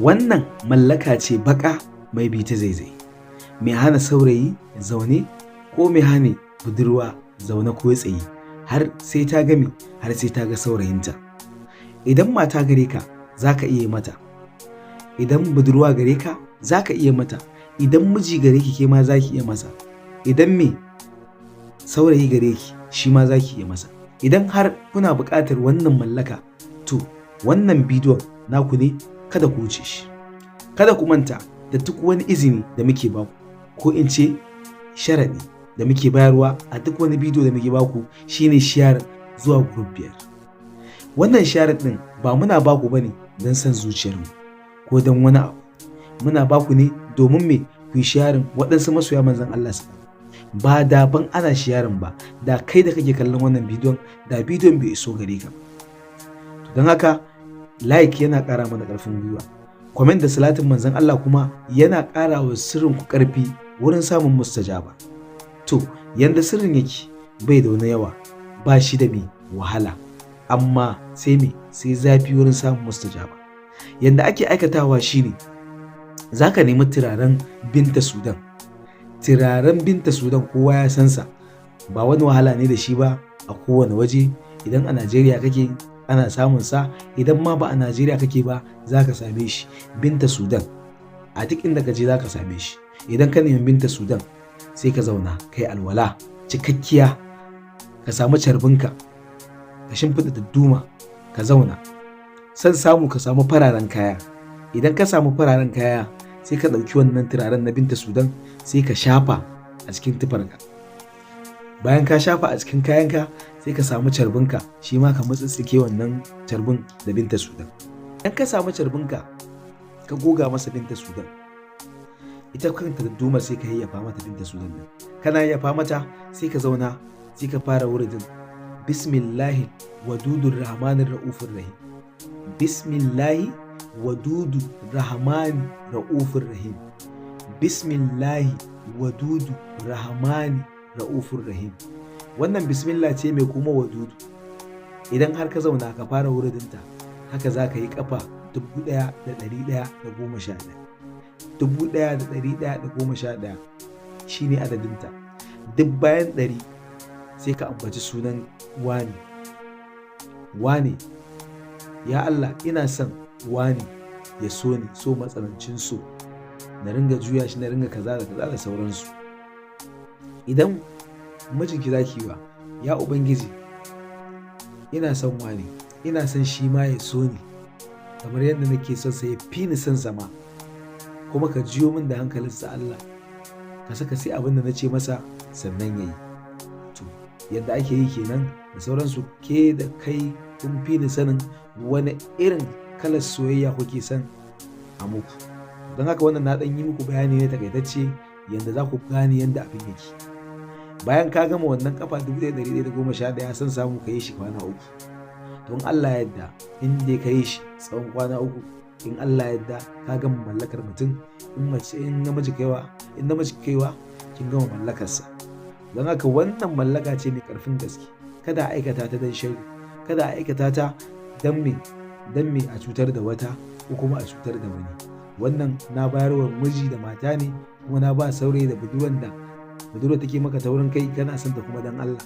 Wannan mallaka ce baƙa mai bi ta zaizai, mai hana saurayi zaune ko mai hana budurwa zaune ko tsaye har sai ta game, har sai ta ga saurayinta. Idan mata gare ka, za ka iya mata. Idan budurwa gare ka, za ka iya mata. Idan miji gare ki, ke ma za ki iya masa. Idan me saurayi gare ki, shi ma za ki iya masa. Idan har kuna buƙatar wannan mallaka, to wannan bidiyon naku ne, kada ku wuce shi. Kada ku manta da duk wani izini da muke baku, ko in ce sharaɗi da muke bayarwa a duk wani bidiyo da muke baku, shine share zuwa group 5. Wannan share ɗin ba muna baku bane don son zuciyarmu ko don wani abu. Muna baku ne domin me? Ku yi sharing, waɗansu masoya Manzon Allah su. Ba da ban ana sharing ba, da kai da kake kallon wannan bidiyon, da bidiyon bai iso gare ka. Don haka like yana ƙara mana ƙarfin gwiwa, comment da salatin Manzon Allah kuma yana ƙara wa sirrin ku ƙarfi wurin samun mustajaba. To, yanda sirrin yake, bai da wani yawa, ba shi da mai wahala, amma sai me? Sai zafi wurin samun mustajaba. Yanda ake aikatawa shine za ka nemi turaren Binta Sudan. Turaren Binta Sudan kowa ya san sa, ba wani wahala ne da shi ba. A kowane waje, idan a Najeriya kake, ana samun sa. Idan ma ba a Najeriya kake ba, za ka same shi. Binta Sudan a duk inda ka je za ka same shi. Idan ka nemi Binta Sudan, sai ka zauna kai alwala cikakkiya, ka samu carbinka, ka shimfiɗa dadduma, ka zauna. San samu ka samu fararen kaya. Idan ka samu fararen kaya, sai ka ɗauki wannan turaren na Binta Sudan, sai ka shafa a cikin tufarka. Bayan ka shafa a cikin kayanka, sai ka samu carbinka, shi ma ka mutsitsike wannan carbin da Binta Sudan. Idan ka samu carbinka, ka goga masa Binta Sudan, ita kanta daddumar sai ka yayyafa mata Binta Sudan din. Kana yayyafa mata, sai ka zauna, sai ka fara wuridin bismillahi wadudur rahmanir ra'ufur rahim, bismillahi wadudu rahmani ra'ufur rahim, bismillahi wadudu rahmani ra'ufur rahim. Wannan bismillah ce mai kuma wadudu. Idan har ka zauna ka fara wuridinta haka, za ka yi kafa 1111. 1111 shine adadinta. Duk bayan 100 sai ka ambaci sunan wani. Wane, ya Allah, ina son wani ya so ni so matsanancin so, na ringa juya shi, na ringa kaza da kaza da sauransu. Idan mijinki zaki yi wa, ya Ubangiji, ina son wani, ina son shi ma ya so ni kamar yadda nake son sa, ya fi ni son zama, kuma ka jiyo min da hankalinsa, Allah, ka saka sai abin da na ce masa sannan ya yi. To, yadda ake yi kenan da sauransu. Ke da kai kun fi ni sanin wani irin kalar soyayya kuke son a muku. Don haka wannan na ɗan yi muku bayani ne takaitacce yadda za ku gane yadda abin yake. Bayan ka gama wannan kafa 1111, san samu ka yi shi kwana 3. Don Allah yadda, in dai ka yi shi tsawon kwana 3, in Allah yadda ka gama mallakar mutum. In mace, in namiji kaiwa, in namiji kaiwa, kin gama mallakarsa. Don haka wannan mallaka ce mai karfin gaske. Kada a aikata ta don sharri, kada a aikata ta don me a cutar da wata ko kuma a cutar da wani. Wannan na bayarwa miji da mata ne, kuma na ba saurayi da budurwan da budurwa take maka taurin kai, kana son ta kuma dan Allah.